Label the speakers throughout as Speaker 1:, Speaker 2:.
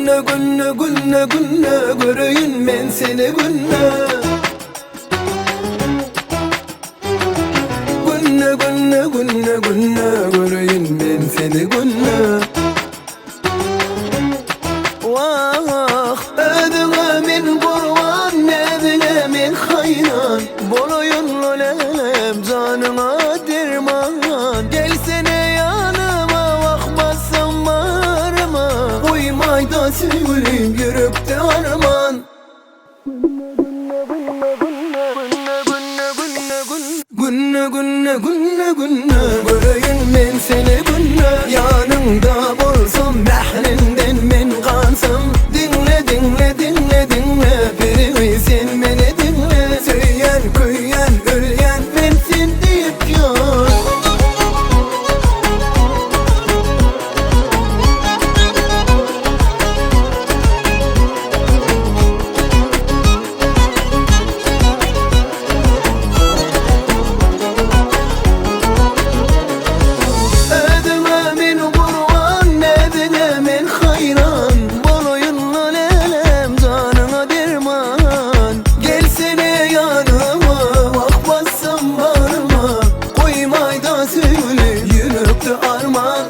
Speaker 1: Günde günde günde günde Göreýin men seni günde Günde günde günde günde Göreýin men seni günde Wah, özüňe men gurban, näziňe men haýran Bolaýyn lälem, janyňa derman Gelsene ýanyma, wah bassam baryma Goýmaýda söýgülim ýürekde arman Günde günde günde günde Göreýin men seni günde Ýanyňda bolsam mähriňden men gansam Diňle diňle diňle diňle Peri sen meni diňle Söýýän köýýän ölýän men sen diýip ýör. Özüňe men gurban, näziňe men haýran Bolaýyn-la lälem, janyňa derman Gelsene ýanyma, wah bassam bagryma Goýmaý-da söýgüli ýürekde arman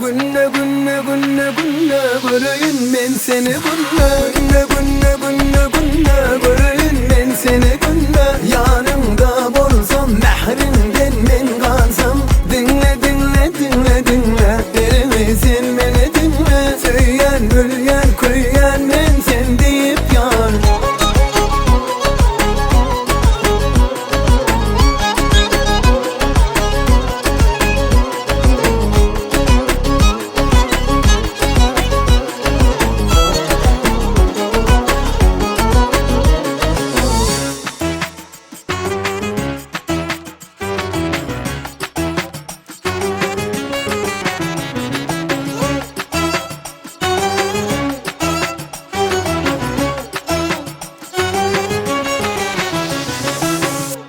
Speaker 1: Günde günde günde günde göreýin men seni günde Günde günde günde günde göreýin men seni günde Ýanyňda bolsam mähriňden men gansam Diňle diňle diňle diňle derimi sen meni diňle Söýýän ölýän köýýän men sen diýip ýan.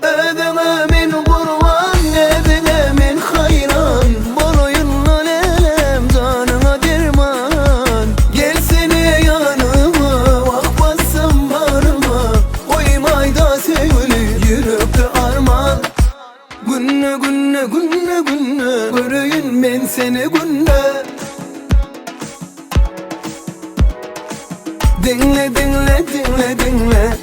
Speaker 1: Özüňe men gurban, näziňe men haýran Bolaýyn-la lälem, janyňa derman Gelsene ýanyma, wah bassam bagryma Goýmaý-da söýgüli ýürekde arman Günde, günde, günde, günde Göreýin men seni günde Diňle, diňle, diňle, diňle.